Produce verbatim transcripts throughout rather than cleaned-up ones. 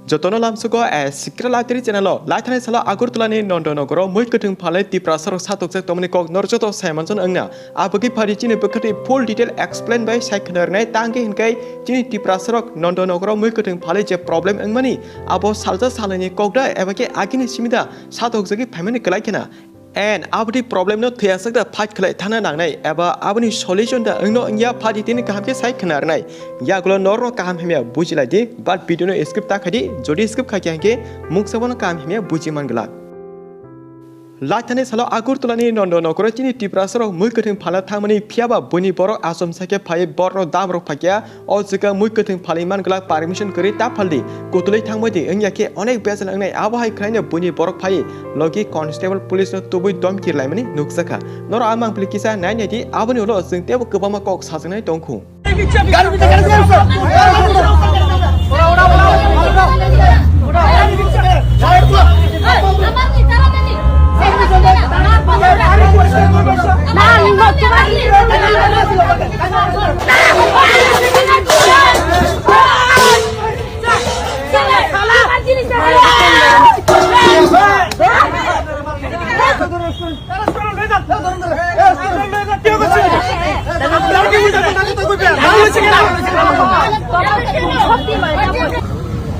Jotono lamsugo a sikra latri channel o laithani salo Agartala ni Nondonogoro mui kwthwng phalai Tiprasa rok satokjak tongmani kok nor joto saimanjon wngna. Abagwi phari chini bwkhati full detail explain bai sai khna rwnai tangwi hinkai chini Tiprasa rok Nondonogoro mui kwthwng phalai je problem wngmani abo salsa salnani kokda eba khe agini simida satokjagwi phaimani kwlai khena. And aboni problem no thwiyasak da fight khlai thana nangnai eba aboni solution da wngno wngya phadi tini kaham khe sai khna rwnai. Yagulo norno kaham hamya bujilai di, but video no skip ta khaidi, jodi skip kha khe hwnkhe mungsa bono kaham hamya buji man glak. Laithani salo Agartala ni Nondonogoro chini Tiprasa rok mui kwthwng phala thangmani phiyaba buini borok achomsa khe phai borokno dam rok phakya. O jaga mui kwthwng phalwi man glak permission kwrwi ta phaldi, kutulwi thangbai di wngya khe onek bejal wngnai. Abo hai khwlaino buini borok phai logi constable police no tubui domki rwlaimani nukjakha. Norok a mangpili kisa nai nai di, aboni ulo chwng teibo kwbangma kok sajaknai tongkhu.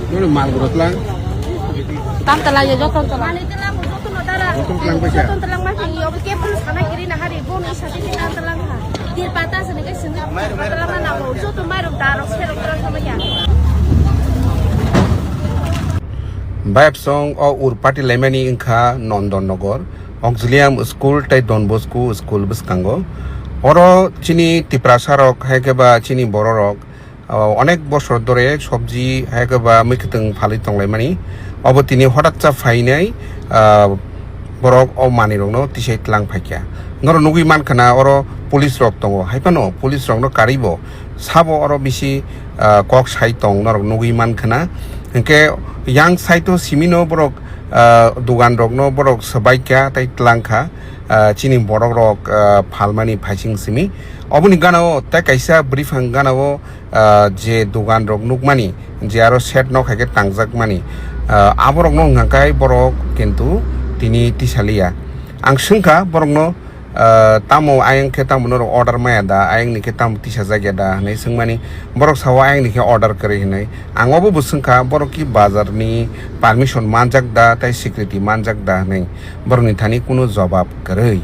Nini mal gurutlang. Tam tala ya joton tala. Joton tlang paisa. Joton tlang ma kini obo ke pun sana kiri na hari bo ni sati ni tam tlang ha. Dir pata sene ke sene tam tlang na bo joton mai rok da rok se rok tlang sama ya. Bayapsong o urpati lemani wngkha Nondonogor, Auxilium School tei Don Bosco School bwskango. Oro chini Tiprasa rok hai khe ba chini borok rok, o, onek bosor dore sobji hai khe ba mwkhwtwng phalwi tonglaimani. Obo tini hotaksa phainai, ah, borok o manwi rokno tisai tlang phaikha. Norok nugwi mankha na oro police rok tongo, hai phano police rokno karwi bo sabo oro bisi, ah, kok sai tong norok nugwi mankha na. Hinkhe yang side o simi no borok, ah, dugan rokno borok swbaikha tei tlangkha, ah, chini borok rok, ah, phalmani phaising simi. Oboni gana o tei kaisa bwrwi phang gana o, ah, je dugan rok nukmani je aro shed nok hai khe tangjakmani, ah, aborokno wngkha khe borok kintu tini tisaliya. Ang swngkha borokno, ah, tamo ayang khe tamo norok order maya da, ayang ni khe tamo tisajakya da hinwi swngmani. Borok sao ayang ni khe order kwrwi hinwi. Ang obo bo swngkha borok ki bazar ni permission manjak da tei security manjak da hinwi. Borokni thani kunu jobab kwrwi.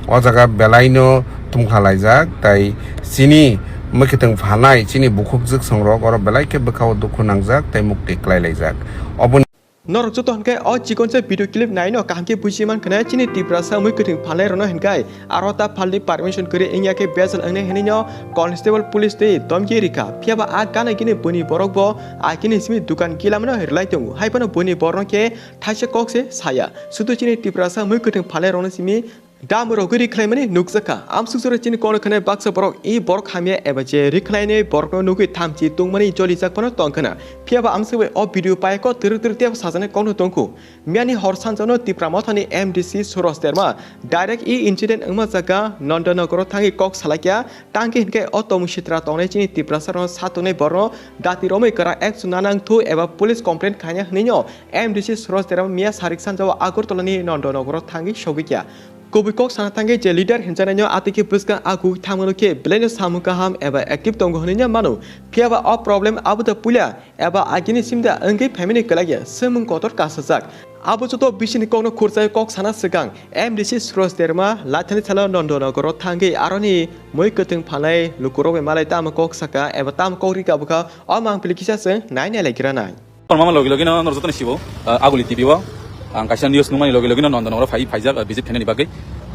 O jaga belaino tungkha laijak tei chini mwkhwtwng phalnai chini bukhuk jwksongrok oro belai khe bwkhao dukhu nangjak tei mukti klai laijak. Oboni Norok joto hinkhe o chikonsa video clip naino kaham khe buji mankha na chini Tiprasa mui kwthwng phalnai rokno hinkhe aro ta phalni permission kwrwi wngya khe bejal wngnai hinwi no constable police tei domki rikha. Phiyaba a gana gini buini borok bo a gini simi dukan kilamano rwlai tongo. Hai phano buini borokno khe thaisa kok se saya. Sudu chini Tiprasa mui kwthwng phalnai rokno simi dam rogwi rikhlaimani nukjakha. Amsuk jora chini kono khwnai baksa borok i borok hamya eba je rikhlainai borokno nugwi thamchi tungmani jolijak phano tongkhwna. Phiyaba amsuk bai o video paiko twrwk twrwk tebo sajani kokno tongkhu. Miyani hor sanjano Tipra Mothani M D C Suros Derma direct i incident wngma jaga Nondonogoro thangwi kok salaikha. Tangki hinkhe o tomung sitra tongnai chini Tiprasa rokno satungnai borokno dati romwi kwrak action nanang thu eba police complaint khaina hinwi no M D C Suros Derma miya sarik sanjao Agartala ni Nondonogoro thangwi sogwikha. Kubui kok sana thangwi je leader hinjaknaino atwikhe bwskang a kuk thangmano khe belaino samung kaham eba active tongo hinwi no mano. Phiyaba o problem abo da puila eba agini simda wngwi phaimani kwlaiya swngmung kotor kasajak. Abo joto bisini kokno khurchai kok sana swkang M D C Suros Derma laithani salo Nondonogoro thangwi aroni mui kwthwng phalnai lukurok bai malai tamo kok saka eba tamo kok rika bwkha o mangpili kisa chwng nai nai lai gira nai. Mama logi logi no nor jotoni sibo, ah, Aguli T V o. Ang kaisa news nungmani logi logi no Nondonogoro phai phaijak, ah, visit khainani bagwi.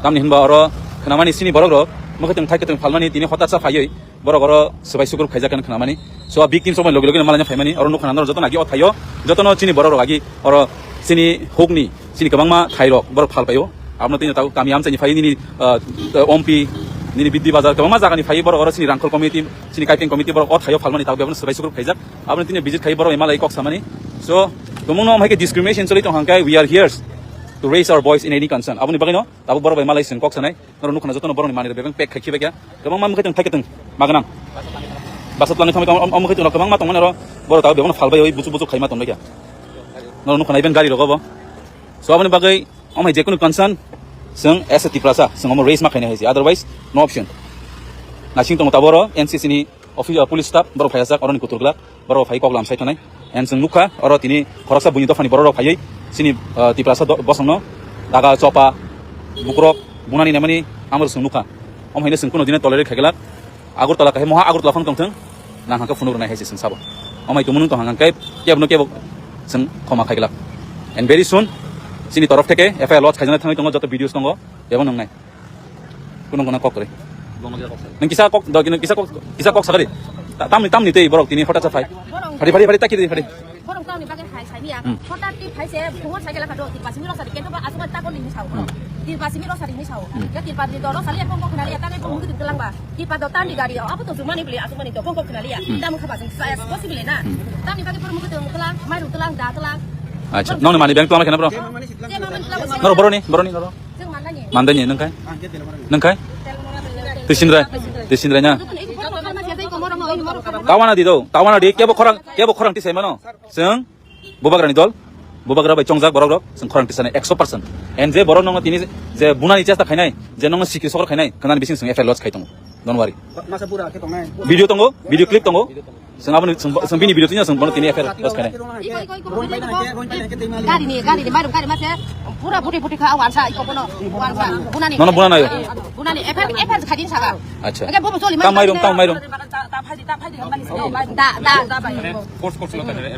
Tamni hinba oro khnamani sini borok rok, mwkhwtwng thai kwtwng phalmani tini hotatsa phaiwi borok oro swbai sukruk phaijak khe khnamani. So, ah, victims rok logi logi no malanya phaimani. Oro nukha nor jotono agi o thaio, jotono chini borok rok agi oro chini hukni, chini kwbangma thairok borok phal paio. Abono tini tau kami amchaini phai nini, ah, ah, Ompi, nini Biddi Bazar, kwbangma jagani phai borok oro chini Rangkhol committee, chini Kaipeng committee borok o thaio phalmani tau bebono swbai sukruk phaijak. Aboni tini visit khai borok malai kok samani. So, tumungno hai khe discrimination choli tong hangkai, we are here to raise our voice in any concern. Aboni bagwino tabuk borok bai malai sing kok sanai. Noro nukha na jotono borokni manwi bebeng pack khai khibai kya. Kwbangma mwkhwtwng thai kwtwng magnang. Basa twlangwi thangbai kha, omo khwtwng rok kwbangma tongmani oro borok tabuk bebono phalbai oi buchuk buchuk khaima tongbai kha. Norok nukha na even gari rogo bo. So aboni bagwi omo hai jekunu concern chwng as a Tiprasa chwng omo raise ma khaina hai se, otherwise no option. Naising tongo taboro N C C ni office, uh, police staff borok phaiya jak oroni kutur glak, borok phai kok lam sai tonai. And chwng nukha oro tini khoroksa buini dophani borok rok phaiwi chini, uh, Tiprasa do-, bosongno daga chopa bukrok bunani nemani amor chwng nukha. Omo haino chwng kuno dine tolerate khaiglak. Agartala kahai moha Agartala phang tongthwng, nang hangkhe phunuk rwnai hai se chwng sabo. Omai tongmung tong hangkhe kebo no kebo chwng khoma khaiglak. And very soon chini torof theke F I R lodge khaijaknai thangwi tongo, joto videos tongo, bebo nwngnai. Kuno kuno kok kwrwi. Nang kisa kok do, kisa kok, kisa kok sagari. Ta-, tamni, tamni tei borok tini hota cha phai. Phari, phari, phari, taki di, phari. Borok tamni bagwi hai sai niya. Hmm. Hota ti phai se, phungo sai kela kado, ti pasimi rok sari, kento ba asuma tako ni misao. Hmm. Ti pasimi rok sari misao. Hmm. Ya ti pasimi rok sari, ya kong kok khna liya, tang kong mukit telang ba. Ti pa do tang di gari, abo to jumani beli, asuma ni to kong kok khna liya. Hmm. Tamo khaba sing, saya possible na. Hmm. Tamni bagwi pur mukit telang, mai ruk telang, da telang. Acha, nong ni mani bank telang kena bro. Noro boroni, boroni noro. Mandani nang kai? Nang kai? Tisindrai. Tisindrai na? Tawana di do. Tawana di kebo khorang, kebo khorang tisai mano. Seng bubagrani dol. Bubagra bai chongjak borok rok seng khorang tisane ekso percent. And je borok nongo tini je bunani chesta khainai, je nongo sikri sokor khainai, khanan bising seng F I R lodge khai tongo. Don't worry. Video tongo, video clip tongo. Seng aboni seng, seng bini video tunya seng bono tini F I R lodge khainai. Gari ni, gari ni, mairum, gari mase, pura buti buti kha, wansa, iko bono, wansa, bunani. Nono bunani ayo. Bunani, F I R, F I R khadin saka. Acha. Oke, bobo soli, tam mairum, tam mairum. Da, da.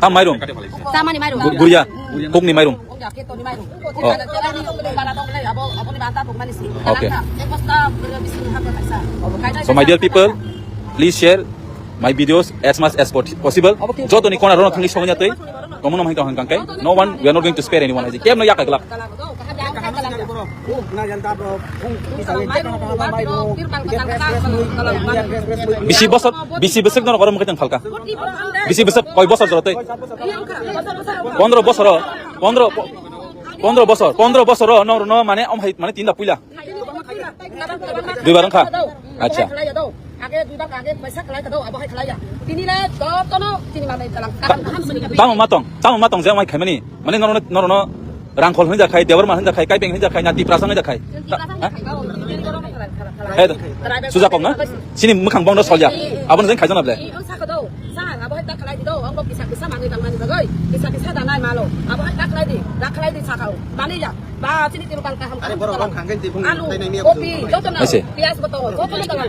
Tam mairum. Samani mairum. Gu-, guria. Kokni mairum. Oh. Okay. So, my dear people, please share my videos as much as pot-, possible. Jotoni kona rono thangwi songya tei. Komono hai tong hang kai. No one, we are not going to spare anyone. Kemno yakai glak. Bisi bosor, bisi bosor no korom kaitan phalka. Bisi bosor, koi bosor jora tei. Pondro bosor, pondro, pondro bosor, pondro bosor no, no mane om hai, mane tinda puila. Duibar wngkha? Acha. Age duibar age paisa khlai ka do, abo hai khlai ya. Tini le jotono tini ma nai talang. Tamo matong, tamo matong je mai khaimani. Mane noro, noro no Rangkhol hinja khai, Debbarma hinja khai, Kaipeng hinja khai, na Tiprasa hinja khai. He, suja kok na? Sini mukhang bong no solya. Abo no jeng khai jana ble. Sa ka do, sa abo hai ta khlai di do, ang bo kisa kisa mangai dang mani bagoi, kisa kisa danai malo. Abo hai ta khlai di, ta khlai di sa ka. Mani ya. Ba, chini tiro kal kaham. Are borok rong khangkhe tibung alu, tai nai miya kopi, buju. Joto na. Aise. Piyaj bo tongo, joto na tongo.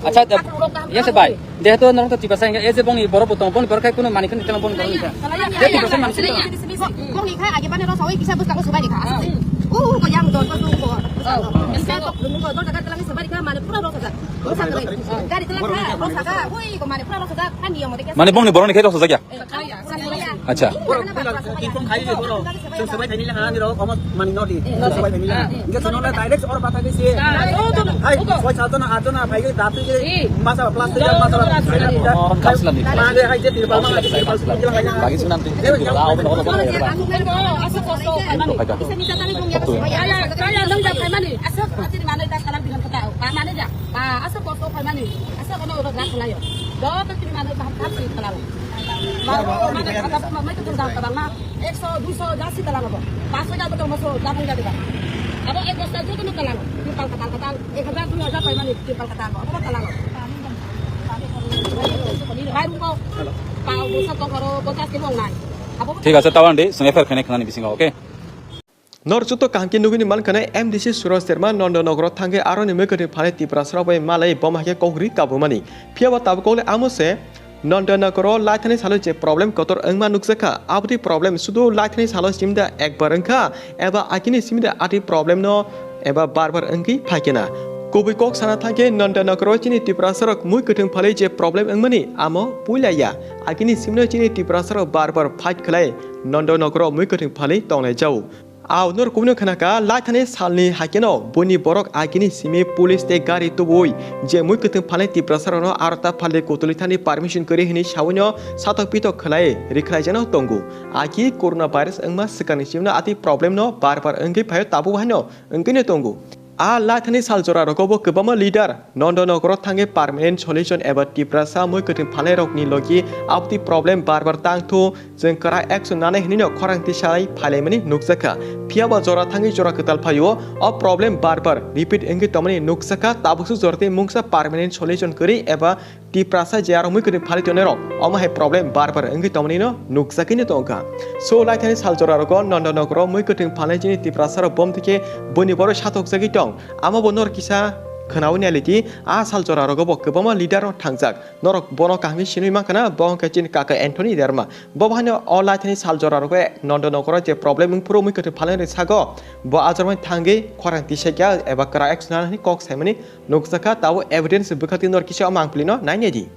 Acha, akhang rok kaham ya se bai. Jehetu norok to Tiprasa hingke, e je bongni borok bo tongo, bongni borok khai kuno mani khani tela bongni borok hingke. Kalaya, kalaya. Je Tiprasa mani khani tela. Bongni khai agi bani rok sawi kisa bwskango subai ni kha. Ah. U, u, ko yang don, ko su, ko. Oh. Kisa ko, ko, ko, don, jaga tela ni subai ni kha, mane pura rok saja. Rok saja. Gari tela kha, rok saja. Ui, ko mane pura rok saja. Kan dia mo de. Mane bongni borok ni khai rok saja kya? Acha. Ekso, duiso, jasi talang abo. Paso jabo tong moso, jabung jadi ba. Abo ek bosta joto no talang. Tripal katal katal, ek hajar, dui hajar pai mani tripal katal abo. Abo talang. Bai ruko, pao bosa tong karo, bosa ke mong nai. Abo thik ase, tawan de, sung F I R khainai khnani bisingo, okay? Nor joto kaham khe nugwi ni mankha na M D C Suraj Sharma Nonda Nogoro thangwi aroni mwkhwtwng phalwi Tiprasa rok bai malai bom hai khe kok ri kabumani. Phiya bo tabuk kok le amo se. Nonda Nogoro laithani salo je problem kotor wngma nukjakha, aboni problem sudu laithani salo simda ekbar wngkha, eba agini simda ati problem no eba bar bar wngwi phaikena. Kubui kok sana thangkhe Nonda Nogoro chini Tiprasa rok mui kwthwng phalwi je problem wngmani amo puila ya. Agini simno chini Tiprasa rok bar bar fight khlai Nonda Nogoro mui kwthwng phalwi tonglai jao. Ao norok kubuni khwnakha, laithani salni haikeno buini borok agini simi police tei gari tubui je mui kwthwng phalnai Tiprasa rokno arota phalwi kutulwi thani permission kwrwi hwnwi sawino satok pitok khlai rikhlaijakno tongo. Agi corona virus wngma swkangni simno ati problem no bar bar wngwi phaio, tabuk haino wngwino tongo. A laithani sal jora rogo bo kwbangma leader Nondonogoro thangwi permanent solution eba Tiprasa mui kwthwng phalnai rokni logi aboni problem bar bar tang thu, chwng kwrak action nanai hwnwi no khorang tisai phailaimani nukjakha. Phiya ba jora thangwi jora kwtal phaio, o problem bar bar repeat wngwi tongmani nukjakha, tabuksu jora tei mungsa permanent solution kwrwi eba Tiprasa je aro mui kwthwng phalwi tongnai rok, omo hai problem bar bar wngwi tongmani no nukjagwi no tongkha. So laithani sal jora rogo Nondonogoro mui kwthwng phalnai chini Tiprasa rok bom thike boni boro satokjagwi tong. Amo bo nor kisa khwnawi nailidi, a sal jora rogo bo kwbangma leader rok thangjak. Norok bono kaham khe sinwi mankha na, bo hwnkhe chini kaka Anthony Derma. Bo bahai no o laithani sal jora rogo Nondonogoro je problem wngphuru mui kwthwng phalnai rok sago, bo ajormani thangwi khorang tisai kha eba kwrak action nanani kok saimani nukjakha, tabuk evidence bwkha twi nor kisa omo ang plino nainai di.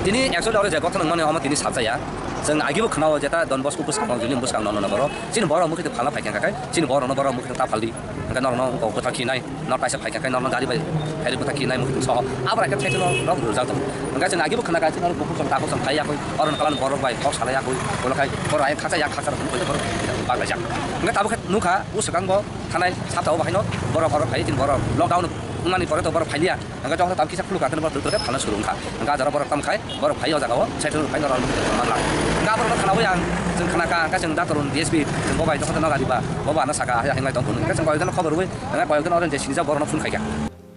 Tini actually oro je gotha nangmani omo tini sajaya. Chwng agibo khwnao jeta Don Bosco bwskango, Union bwskango Nondonogoro. Chini borok mukhe phalna phaikha khe, chini borokno borok mukhe ta phaldi. Hwnkhe norokno wngkok bwtha khinai, nor kaisa phaikha khe norokno gari bai phaili bwtha khinai mukhe soho. Abra khe thaichino rok rwjak tongo. Hwnkhe chwng agibo khwna kha chini oro bukhuk chwng takhuk chwng phai yakui, oro kalan borok bai kok salai yakui. Ulo khai borok ayang khacha yak khacha rok mukhe borok baglaijak. Hwnkhe tabuk khe nukha, o swkango thanai sapta o bahaino borok oro phai chini borok lockdown wngnani pore to borok phailiya. Hwnkhe jokhon tam kisa khuluk kha, borok dwk dwk khe phalna suru wngkha. Hwnkhe ah jora borok tam khai, borok phai o jaga o, side rok phai norok manla. Hwnkhe aborok no khwnaui ang, chwng khwna kha, hwnkhe chwng datorun D S P, chwng bo bai jokhon no gari ba, bo ba ano saka, hai hinglai tong phunuk. Hwnkhe chwng koyok jano khobor rwi, hwnkhe koyok jano oro je sinijak borok no phone khai kha.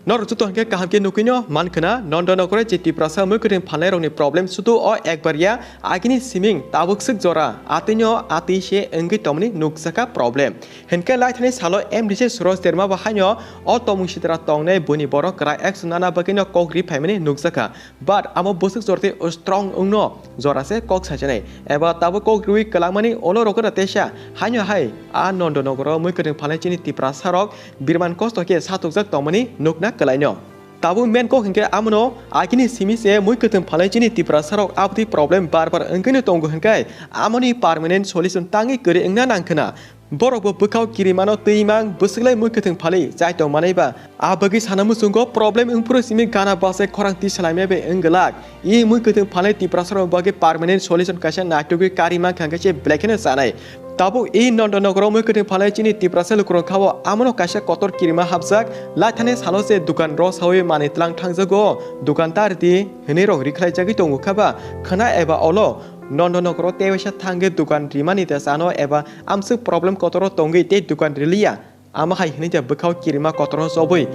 Norok joto hwnkhe kaham khe nukui no man khwna, Nondonogoro je Tiprasa mui kwthwng phalnai rokni problem sudu o ekbar ya, agini siming tabuk swk jora, atwi no atwi se wngwi tongmani nukjakha problem. Hinkhe laithani salo M D C Suroj Derma bo haino o tongmung sitra tongnai buini borok kwrak action nana bagwino kok ri phaimani nukjakha. But amo bwswk jortwi strong wngno jorase kok sajanai. Eba tabuk kok riwi kwlangmani olo rokno teisa haino hai a Nondonogoro mui kwthwng phalnai chini Tiprasa rok birman kosto khe satokjak tongmani nukna kwlaino. Tabuk main kok hinkhe amono agini simi se mui kwthwng phalnai chini Tiprasa rok aboni problem bar bar wngwino tongo hinkai amoni permanent solution tangwi kwrwi wngna nangkhwna. Borok bo bwkhao kirimano twi mang bwswklai mui kwthwng phalwi chai tong manai ba. A bagwi sana muchungo problem wngphuru simi gana bachai khorang tisalaimya bai wngwlak. I mui kwthwng phalnai Tiprasa rok bagwi permanent solution kaisa naitugwi kari mankha hwnkhe se belai kheno chanai. Tabuk i Nondonogoro mui kwthwng phalnai chini Tiprasa lukurok khao amono kaisa kotor kirima hapjak. Laithani salo se dukan ro sawi manwi tlang thangjago, dukan ta ridi hinwi rok rikhlaijagwi tongo khaba khwna eba olo. Nondonogoro tewaisa thangwi dukan rimani tesano eba amswk problem kotoro tongwi tei dukan riliya. Amo hai hinwi de bwkhao kirima kotoro chobwi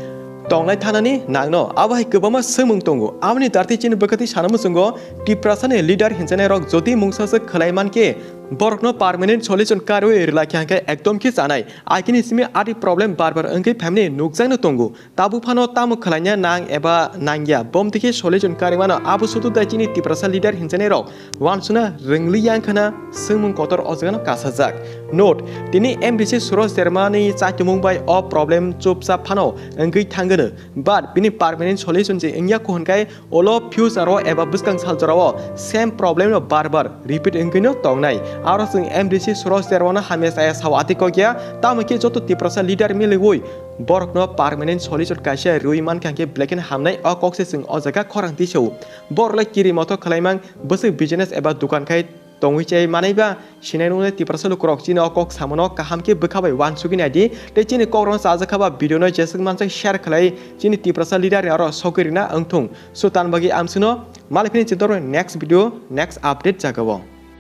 tongnai thanani nangno abo hai kwbangma swngmung tongo. Aboni dartwi chini bwkha twi sana muchungo Tiprasani leader hinjanai rok jodi mungsa swk khwlai mankhe borokno permanent solution karwi rwlai khe hwnkhe ekdom khe chanai. Agini simi adi problem bar bar wngwi phaimani nukjakno tongo. Tabuk phano tamo khwlaina nang eba nangya, bomtwi khe solution karwi mano, abo sudu dai chini Tiprasa leader hinjanai rok wansuna rwngli yang khana swngmung kotor o jagano kasajak. Note, tini M D C Suroj Dermani chaitumung bai o problem chupchap phano wngwi thangwno, but bini permanent solution je wngya kuhunkai ulo future o eba bwskang sal jorao same problem no bar bar repeat wngwino tongnai. Aro chwng M D C Suroj Dermano hamya chaya sao ati kokya, tamo khe joto Tiprasa leader miliwi borokno permanent solution kaisa rwi mankha hwnkhe belai kheno hamnai o kok se chwng o jaga khorang tisao. Borok le kiri mothok khwlaimang bwswk business eba dukan khai tongwi chai manai ba sinai nuknai Tiprasa lukurok chini o kok samano kaham khe bwkha bai wansugwi naidi tei chini kokrokno chajakha ba video no jeswk mansak share khwlai chini Tiprasa leader ni aro sogwi rwna wngthung. So tan bagwi amsino malai phini chidor next video next update jagao.